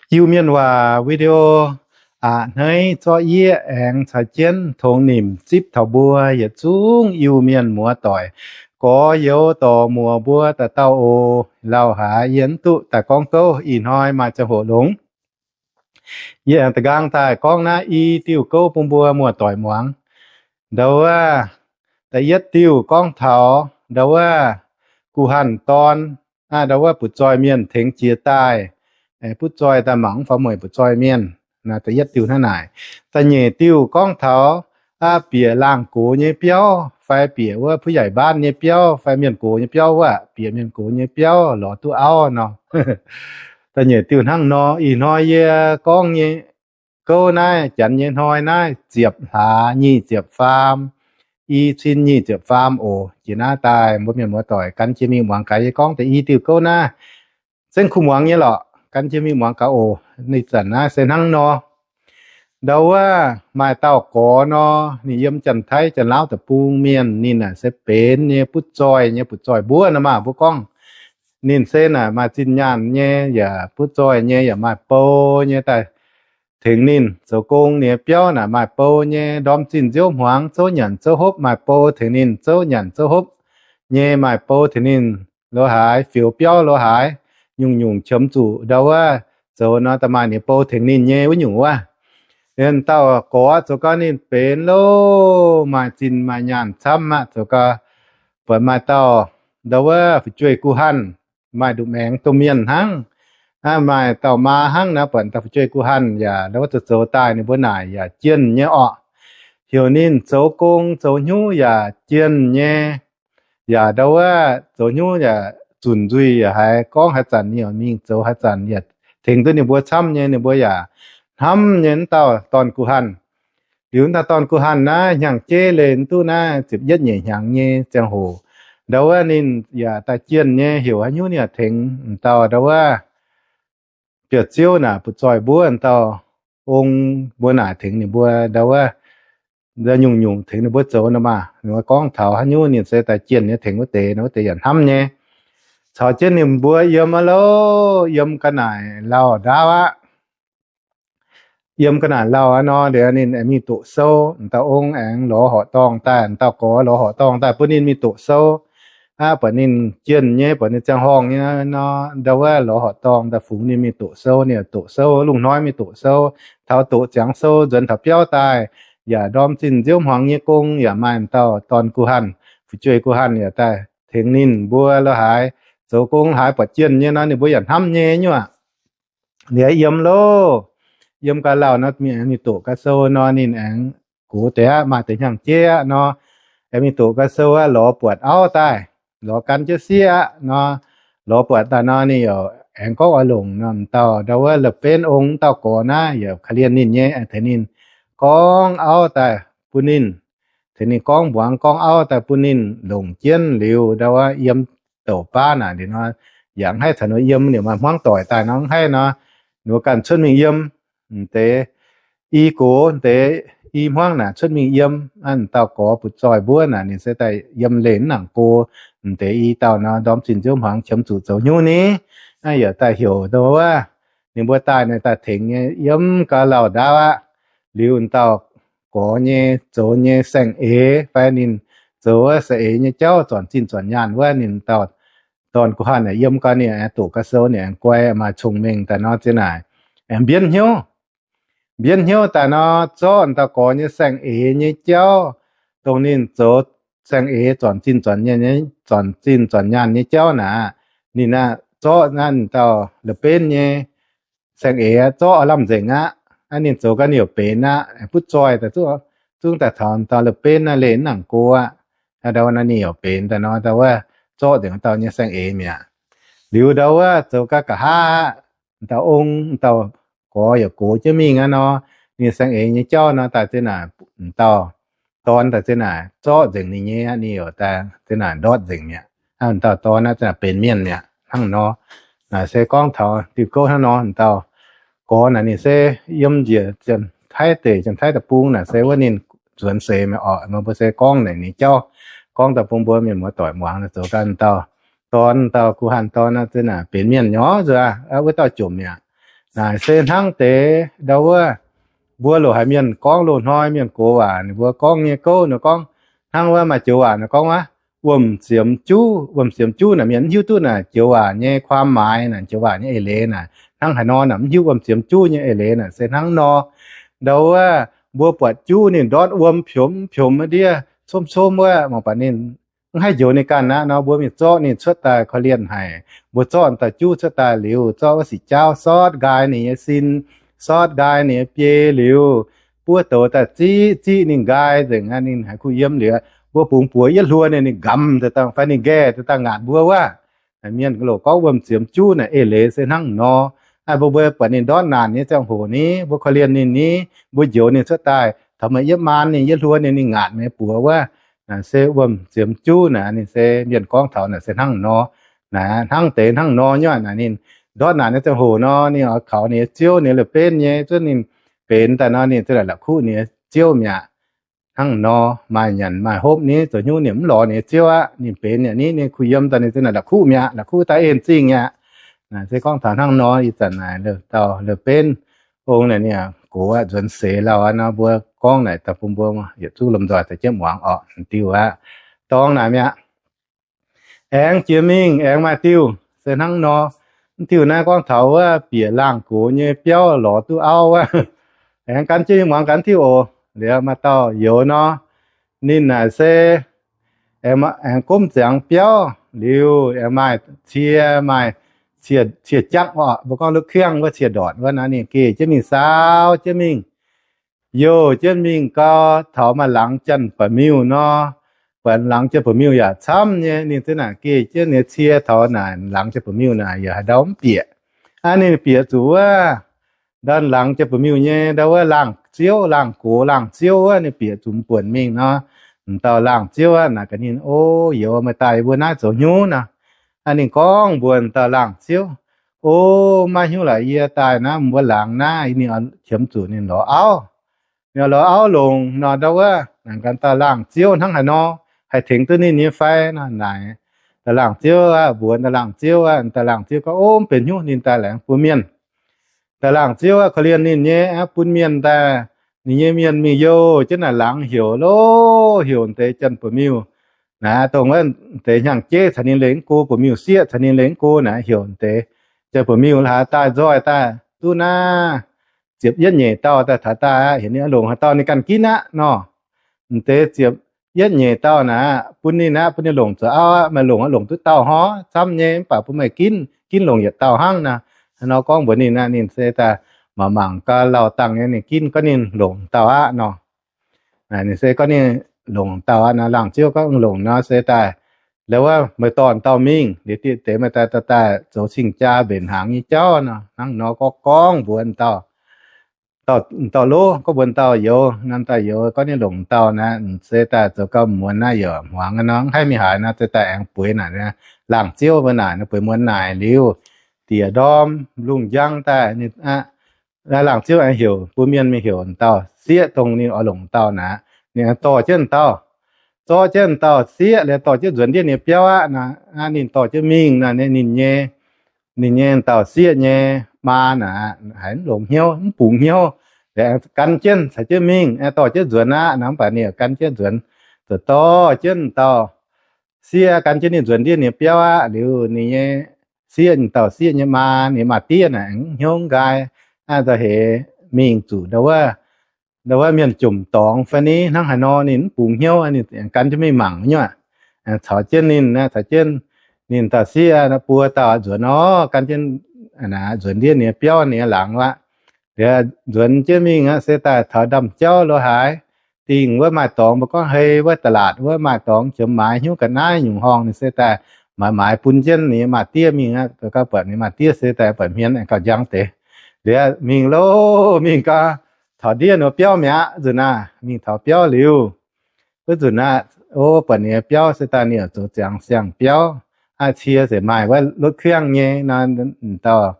Iu-Mienh waac video a'hneiv zorqv yieqv aengx caux jienv tongx nimc zipv taux mbuo yietc zungv Iu-Mienh muoz-doic, gorx-youz, dorc-muoc mbuo dauh dauh oc. Lauh haic yie mv duqv daaih gorngv gouv, ih hnoi maaih ziangh hoc longx. Yie aengx da'nqaang daaih gorngv naaiv i diuh gouv bun mbuo muoz-doic muangx. Ndau wuov, da'yietv diuh gorngv taux ndau wuov Gu Hanh dorn, ndau wuov butv-zoih mienh tengx jiex daaih, butv zoih daaih mangc mv faaux mueic butv-zoih mienh. Da'yietv diuh hnangv naaic. Da'nyeic diuh gorngv taux aqv, bieqc laangh gox nyei biauv fai bieqc wuov ผู้ใหญ่บ้าน nyei biauv fai mienh gox nyei biauv wuov, bieqc mienh gox nyei biauv lorz duqv auv nor. Da'nyeic diuh hnangv nor. Ih hnoi yie gorngv nyei gouv naaiv, janx nyei hnoi naaiv ziepc hlaax nyic ziepc faam, i cin nyic ziepc faam oc. Jiex naaiv daaih mbuo mienh muoz-doic gan jienv mingh muangx gaax yie gorngv deix i diuh gouv naaiv. Zengv kuh muangx nyei lorqc, gan jienv mingh muangx gaax oc. Ih zanc naaiv se hnangv nor. Ndau wuov maaih dauh gorx nor, ninh yiem Janx-Taiv Janx-Laauv deic-bung mienh, ninh naaic se benx nyei butv zoih nyei butv-zoih mbuov nor maah, mbuo gorngv. Ninh se naaic maaih zinh nyaanh nyei yaac butv zoih nyei yaac maaih bou nyei daaih tengx ninh zoux gong. Ninh nyei biauv naaic maaih bou nyei, ndorm zinh nziouv hmuangx zouv nyanc zouv hopv maaih bou tengx ninh zouv nyanc zouv hopv nyei, maaih bou tengx ninh lo haaix, fioux biauv lo haaix, nyungc-nyungc qiemx zuqc ndau wuov zoux nor, da'maaih ninh bou tengx ninh nyei wuov nyungc wuov. Liuz dauh gorx zoux gau ninh benx loh, maaih zinh maaih nyaanh camv aqv. Zoux gau buatc maaih dauh ndau wuov fu'jueiv Gu Hanh, maaih nduqc maengx domh mienh hnangv, maaih dauh maa hnangv naaiv, buatc dauh fu'jueiv Gu Hanh yaac ndau wuov zoux zoux daaih ninh mbuo naaic yaac jienh nyei orqc. Heuc ninh zoux gong zoux hnyouv yaac jienh nyei, yaac ndau wuov zoux hnyouv yaac zunc nzuih yaac haiz gorngv haaix zanc ninh yaac mingh zoux, haaix zanc yaac tengx duqv ninh mbuo camv nyei, ninh mbuo yaac hnamv nyei wuov dauh dorn Gu Hanh. Liuz wuov dauh dorn Gu Hanh naaiv hnyangx-jeiv leih duqv naaiv ziepc yietv nyeic hnyangx nyei ziangh hoc, ndau wuov ninh yaac daaih jienh nyei, heuc haaix nyungc ninh yaac tengx dauh ndau wuov biauv-ziouv naaic butv zoih mbuov dauh ong mbuo naaic tengx ninh mbuo ndau wuov nyungc-nyungc tengx ninh mbuo zoux nor maah. Ninh mbuo gorngv taux haaix nyungc ninh se daaih jienh nyei tengx wuov deix nor, wuov deix yaac hnamv nyei. Caux jienv ninh mbuo yiem aqv loh, yiem ga'naaiv lauh ndaauv aqv. Yiem ga'naaiv lauh aqv nor, liuz ninh aengx mingh doqc sou. M'dauh ong aengx lorz horqc dorngh daaih, m'dauh gorx lorz horqc dorngh daaih bun ninh mingh doqc sou. Aqv, buatc ninh jienh nyei, buatc ninh ziangh horngh nyei nor, ndau wuov lorz horqc dorngh daaih fungx ninh mingh doqc sou. Ninh doqc sou, lungh hnoi mingh doqc sou, taux doqc ziangx sou nzuonx taux biauv daaih, yaac ndorm zinh nziouv hmuangx nyei gong yaac maaih m'dauh dorn Gu Hanh, fu'jueiv Gu Hanh yaac daaih tengx ninh mbuo lo haaix, zoux gong haaix buatc jienh nyei nor ninh mbuo yaac hnamv nyei nyuoqc. Liuz yiem loh, yiem ga'lauh nor mingh aengx mingh doqc ga'sou nor, ninh aengx gox deix aqv, maaih deix hnyangx-jeiv aqv nor, aengx mingh doqc ga'sou aqv, lorz buatc auv daaih, lorz gan jienv sieqv aqv nor, lorz buatc daaih nor ninh yaac aengx gorngv oix longc nor, m'dauh ndau wuov la'benv ong m'dauh gorx naaiv yaac korv-lienh ninh nyei, tengx ninh gorngv auv daaih bun ninh, tengx ninh gorngv mbuangz gorngv auv daaih bun ninh longc jienv liuz ndau wuov yiem douc baav naaic liuz nor, yaac mv haih caux ninh yiem, ninh maaih hmuangv doic daaih nor mv haih nor, ninh mbuo ganh cuotv mingh yiem. M'deix i gox, m'deix i hmuangv naaic cuotv mingh yiem. Aqv, m'dauh gorx butv zoih mbuov naaic ninh se daaih yiem leih mv nangc go. M'deix i dauh nor ndorm zinh nziouv hmuangx qiemx zuqc zoux hnyouv ni. Aqv, yaac daaih heuc ndau wuov ninh mbuo daaih, ninh daaih tengx nyei yiem ga'lauh ndaauv aqv. Liuz m'dauh gorx nyei zoux nyei saeng-eix fai ninh zoux wuov saeng-eix nyei jauv zornc zinh zornc nyaanh wuov, ninh dauh dorn Gu Hanh yiem gau ninh aengx doqc ga'sou, ninh aengx guai, maaih cong-mengh daaih nor, ziex naaic aengx mbienv hnyouv. Mbienv hnyouv daaih nor, zorqv m'dauh gorx nyei saeng-eix nyei jauv, dongh ninh zoux saeng-eix zornc zinh zornc nyaanh, zornc zinh zornc nyaanh nyei jauv naaic, ninh aqv, zorqv naaiv m'dauh la'benv nyei saeng-eix zorqv lamh nzengc aqv. Aqv, ninh zoux gau ninh yaac benx aqv. Butv zoih daaih zungv daaih taux m'dauh la'benv naaiv leih mv nangc go aqv. Ndau wuov naaiv ninh yaac benx daaih nor, ndau wuov zorqv nzengc m'dauh nyei saeng-eix mi'aqv. Liuz ndau wuov zoux gau nqa'haav aqv, m'dauh ong, m'dauh gorx yaac gox jienv mingh aqv nor, ninh saeng-eix nyei jauv nor daaih ziex naaic, m'dauh dorn daaih ziex naaic zorqv nzengc ninh nyei aqv. Ninh yaac daaih ziex naaic ndortv nzengc mi'aqv. Aqv, m'dauh dorn naaiv ziex naaic benx mienh mi'aqv. Hnangv nor, naaic se gorngv taux diuh gouv hnangv nor. M'dauh gorx naaic ninh se yiem njiec Janx-Taiv deic, Janx-Taiv deic-bung naaic se wuov ninh nzuonx seix mi'aqv orqc. Mbuo se gorngv naaic ninh jauv gorngv daaih bun mbuo mienh muoz-doic muangx. Zoux gau m'dauh dorn, m'dauh Gu Hanh dorn naaiv ziex naaic benx mienh nyei nzuonx, wuov dauh jomc mi'aqv. Naaic se hnangv deix ndau wuov, mbuo loz-haaix mienh gorngv loz-hnoi mienh gox waac, ninh mbuo gorngv nyei gouv nor gorngv, hnangv wuov maaih joux waac nor gorngv wuov, wuom-ziemx juv. Wuom-ziemx juv naaic mienh mv hiuv duqv naaic joux waac nyei ความหมาย naaic, joux waac nyei eix leiz naaic hnangv haaix nor naaic, mv hiuv wuom-ziemx juv nyei eix leiz naaic se hnangv nor. Ndau wuov, mbuo buatc juv ninh ndortv wuom piomx piomx ndiev, comv comv wuov, mangc baac ninh mv haih njoux ninh ganh aqv nor, mbuo mingh zorqv ninh cuotv daaih korv-lienh haic. Mbuo zorqv dauh juv cuotv daaih liuz, zorqv wuov sic jaauv sortv nqaai ninh nyei sin, sortv nqaai ninh nyei biei liuz, buov douz daaih ziqv ziqv ninh nqaai nzengc aqv, ninh haiz kuh yiem liuz, mbuo bungx buoz yietv hluo ninh, ninh nqamz deix dangh fai ninh nqaeh deix dangh ngaatc mbuo wuov. Mienh loz gorngv wuom-ziemx juv naaic eix leiz se hnangv nor. Aa, mbuo, mbuo buatc ninh ndortv naanc nyei ziangh hoc ni, mbuo korv-lienh ninh ni, mbuo njoux ninh cuotv daaih, taux meih yietv maan ninh, yietv hluo ninh, ninh ngaatc meih buoz wuov, naaic se wuom-ziemx juv naaic. Ninh se mienh gorngv taux naaic se hnangv nor. Naaic hnangv deix hnangv nor nyei aqv. Naaic ninh ndortv naanc nyei ziangh hoc nor, ninh oix kaux ninh nyei ziouv, ninh la'benv nyei, zuov ninh benx daaih nor, ninh ziouc la'kuqv ninh nyei ziouv mi'aqv. Hnangv nor, maaih nyanc maaih hopv ni, zoux hnyouv ninh mv lorz ninh nyei ziouv aqv. Ninh benx yaac ni, ninh kuh yiem daaih ninh ziouc naaic la'kuqv mi'aqv, la'kuqv daaih en zingh mi'aqv. Naaic se gorngv taux hnangv nor. Ih zanc naaic dauh la'benv ong naaic ninh gox aqv, nzuonx seix lauh aqv nor, mbuo gorngv naaic daaih bun mbuo yietc zungv lomh nzoih daaih jienv muangx orqc. Diuh aqv, dorng naaic mi'aqv. Aengx jiex mingh aengx maaih diuh se hnangv nor. Mv diuh naaiv gorngv taux wuov bieqc laangh gox nyei biauv lorz duqv auv wuov. Aengx gan jienv mingh muangx gaax diuh oc. Liuz maaih dauh youz nor, ninh naaic se aengx gomv ziangx biauv liuz aengx maaih cie, maaih cie, cie jaqv orqc, mbuo gorngv lutv kiangv wuov cie ndortc wuov naaiv, ninh geh jienv mingh saau jienv mingh, youh jienv mingh gau, taux maaih laangz janx-ba'miuh nor, buatc laangz janx-ba'miuh yaac camv nyei. Ninh ziouc naaic geh jienv nyei cie taux naaic laangz janx-ba'miuh naaic yaac haaix ndau mv bieqc. Aa, ninh bieqc zuqc wuov ndau laangz janx-ba'miuh nyei ndau wuov laangh ziouv, laangh gox, laangh ziouv wuov, ninh bieqc zuqc buonc mingh nor. M'dauh laangh ziouv aqv naaic gaax ninh, O, youz, meih daaih yie mbuo naaiv zoux hnyouv nor? Aa, ninh gorngv mbuox m'dauh laangh ziouv, O, maiv hnyouv laaix, yie daaih naaiv mbuo laangz naaiv, ninh oix qiemx zuqc ninh lorz auv. Ninh oix lorz auv longc nor, ndau wuov naaic gaax dauh laangh ziouv hnangv haaix nor, haih tengx duqv ninh nyei fai nor. Naaic dauh laangh ziouv aqv, mbuox dauh laangh ziouv aqv. Dauh laangh ziouv gorngv, O, mv benx hnyouv, ninh daaih laengz bun mienh. Dauh laangh ziouv aqv, korv-lienh ninh nyei aqv, bun mienh daaih, ninh nyei mienh mingh youh jienv naaic laangz heuc lo, heuc deix janx-ba'miuh naaic, dongh wuov deix hnyangx-jeiv caux ninh leih mv go, ba'miuh sieqv caux ninh leih mv go naaic, heuc deix janx-ba'miuh la'haaix daaih nzoih daaih duqv naaiv ziepc yietv nyeic dauh daaih taux daaih aqv, heuc ninh longc haaix dauh ninh ganh ginv aqv nor. M'deix ziepc yietv nyeic dauh naaic bun ninh aqv, bun ninh longc zoux auv aqv. Meih longc aqv, longc duqv dauh hov, camv nyei, mv baac bun meih ginv, ginv longc yietc dauh hnangv nor. Hnangv nor gorngv mbuox ninh aqv, ninh se daaih mangc mangc gau lauh dangh nyei, ninh ginv gorngv ninh longc dauh aqv nor. Ninh se gorngv ninh longc dauh aqv nor. Laangh ziouv gorngv longc nor se daaih, la'wuov meih dorh dauh mingh, liuz deix meih daaih, daaih, daaih zoux cing-jaa mbenc hnaangx nyei jauv nor. Hnangv nor gorngv, gorngv mbuox dauh, dauh lov gorngv mbuox dauh youz, dauh youz gorngv ninh longc dauh naaic, se daaih zoux gau muonz naaiv yaac hmuangx nor, mv haih mingh haaix nor, se daaih aengx bueix naaic laangh ziouv mbuo naaic, bueix muonz naaic liuz, dieqc ndorm lungh njang daaih ninh aqv, laangh ziouv aengx heuc bun mienh mingh heuc dauh sieqv dongh ninh oix longc dauh naaic, ninh aengx dorh jienv dauh, zorqv jienv dauh sieqv liuz dorh jienv nzuonx ndiev ninh nyei biauv aqv nor. Ninh dorh jienv mingh nor, ninh nyei, ninh nyei dauh sieqv nyei maa naaic haiz mv longx hnyouv, mv bungx hnyouv, liuz aengx gan jienv caux jienv mingh, aengx dorh jienv nzuonx aqv nor, mv baac ninh gan jienv nzuonx, dorh jienv dauh sieqv gan jienv ninh nzuonx ndiev ninh nyei biauv aqv. Liuz ninh nyei sieqv, dauh sieqv nyei maa, ninh maa-diev naaic aengx hnyouv nqaai aqv, heix mingh zuqc ndau wuov, ndau wuov mienh jomc dorngx fai ni hnangv haaix nor, ninh mv bungx hnyouv, ninh gan jienv mingh mangc nyuoqc, caux jienv ninh, caux jienv ninh dauh sieqv buo dauh nzuonx nor, gan jienv nzuonx ndiev ninh nyei biauv ninh nyei laangz aqv. Liuz nzuonx jienv mingh aqv, se daaih taux ndaamv-jauv lo haaix, dingh wuov maaih dorngx, mbuo gorngv hei wuov da'laatc wuov maaih dorngx qiemx maaiz hnyouv ga'naaiv nyungc horngh, ninh se daaih maaiz maaiz bun jienv ninh nyei maa-diev mingh aqv. Gauh buatc ninh maa-diev se daaih buatc hmien aengx gauh njang deix. Liuz mingh lo, mingh gau, taux ndiev ninh biauv mi'aqv. Nzunc naaiv mingh taux biauv liuz, wuov nzunc naaiv, o, buatc ninh nyei biauv se daaih ninh yaac zoux ziangx siang-biauv aqv, cie se maaih wuov lotv kiangv nyei nor. Dauh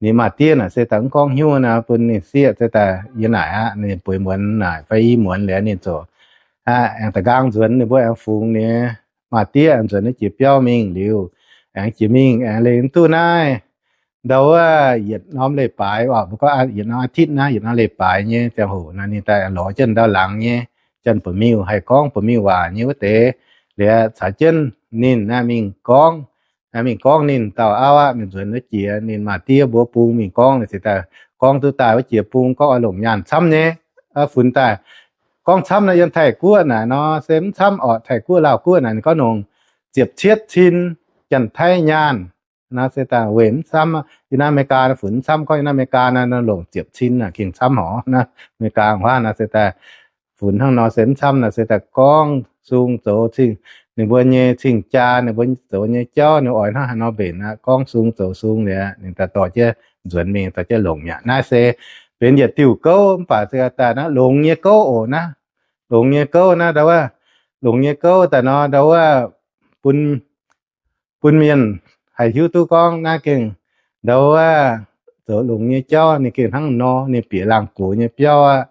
ninh maa-diev naaic se daaih mv gorngv hnyouv nor, bun ninh sieqv se daaih yie naaic aqv, ninh bueix muonz naaic fai i muonz liuz ninh ziouc aengx da'nqaang nzuonx, ninh mbuo aengx fungx ninh maa-diev nzuonx naaiv jiex biauv mingh liuz, aengx jiex mingh aengx leih mv duqv naaiv ndau wuov yietc norm leiz-baaix, mbuo gorngv yietc norm อาทิตย์ naaiv, yietc norm leiz-baaix nyei ziangh hoc nor, ninh daaih lorz jienv ndau laangz nyei Janx-Ba'miuh haih gorngv Ba'miuh waac nyei wuov deix. Liuz caux jienv ninh naaiv mingh gorngv, mingh gorngv ninh dauh auv aqv, mingh nzuonx wuov jiex ninh maa-diev mbuo bung mingh gorngv, ninh se daaih gorngv duqv daaih wuov jiex bung gorngv oix longc nyaanh camv nyei, funx daaih. Gorngv camv naaiv yiem Taiv-Guoqv naaic nor se mv camv orqc. Taiv-Guoqv, Laauh Guoqv naaic ninh gorngv longc ziepc cietv cin Janx-Taiv nyaanh. Naaiv se daaih weic mv camv, yiem naaiv America funx mv camv, gorngv yiem naaiv America naaiv longc ziepc cin naaic gengh camv horc. Naaiv America huaav naaiv se daaih funx hnangv nor se mv camv naaic se daaih gorngv sung zoux cing, ninh mbuo nyei cing-jaa, ninh mbuo zoux nyei jauv, ninh oix hnangv haaix nor mbenc aqv, gorngv sung zoux sung liuz ninh daaih dorh jienv nzuonx mingh, dorh jienv longc mi'aqv. Naaiv se benx yietc diuh gouv, mv baac se daaih naaiv longx nyei gouv oc. Naaiv longx nyei gouv naaiv, ndau wuov, longx nyei gouv daaih nor, ndau wuov, bun bun mienh haih hiuv duqv gorngv naaiv gengh ndau wuov zoux longx nyei jauv, ninh gengh hnangv nor, ninh bieqc laangh gox nyei biauv aqv,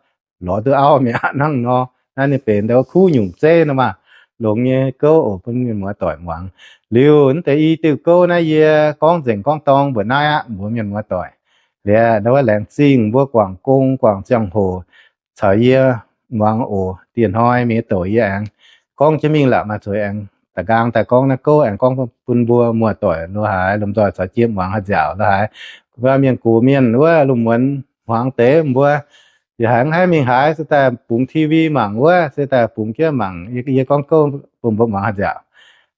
lorz duqv auv mi'aqv hnangv nor. Naaiv ninh benx ndau wuov kuv nyungc zeiv nor maah. Longx nyei gouv oc, bun mienh muoz doic muangx. Liuz naaiv deix i diuh gouv naaiv yie gorngv nzengc gorngv dorng mbuoqc naaiv aqv, mbuox mienh muoz doic. Liuz ndau wuov laengz zingh mbuo guangc gong guangc ziangh hoc caux yie muangx oc. Dieh hnoi mingh douc yie aengx gorngv jienv mingh la'maah zueiz aengx da'nqaang daaih gorngv naaiv gouv aengx gorngv bun mbuo muoz doic lo haaix lomh nzoih caux jienv muangx haaix nziaauc lo haaix. Mbuo mienh gox mienh wuov lungh muonz hmuangx deix mbuo, yie haiz mv haih mingh haaix se daaih bungx TV mangc wuov, se daaih bungx jienv mangc yie gorngv gouv bun mbuo muangx haaix nziaauc.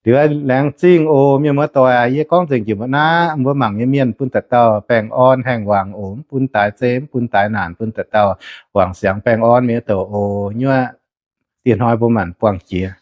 Liuz laengz zingh oc mienh muoz doic, yie gorngv nzengc jiex mbuo naaiv, mbuo mangc nyei mienh bun dauh dauh baengh orn haengh wangc oc. Mv bun daaix zei, mv bun daaix naanc, bun dauh dauh wangc siangx baengh orn mienh douc oc. Nyuoqv dieh hnoi mbuo maanc buangh jiex.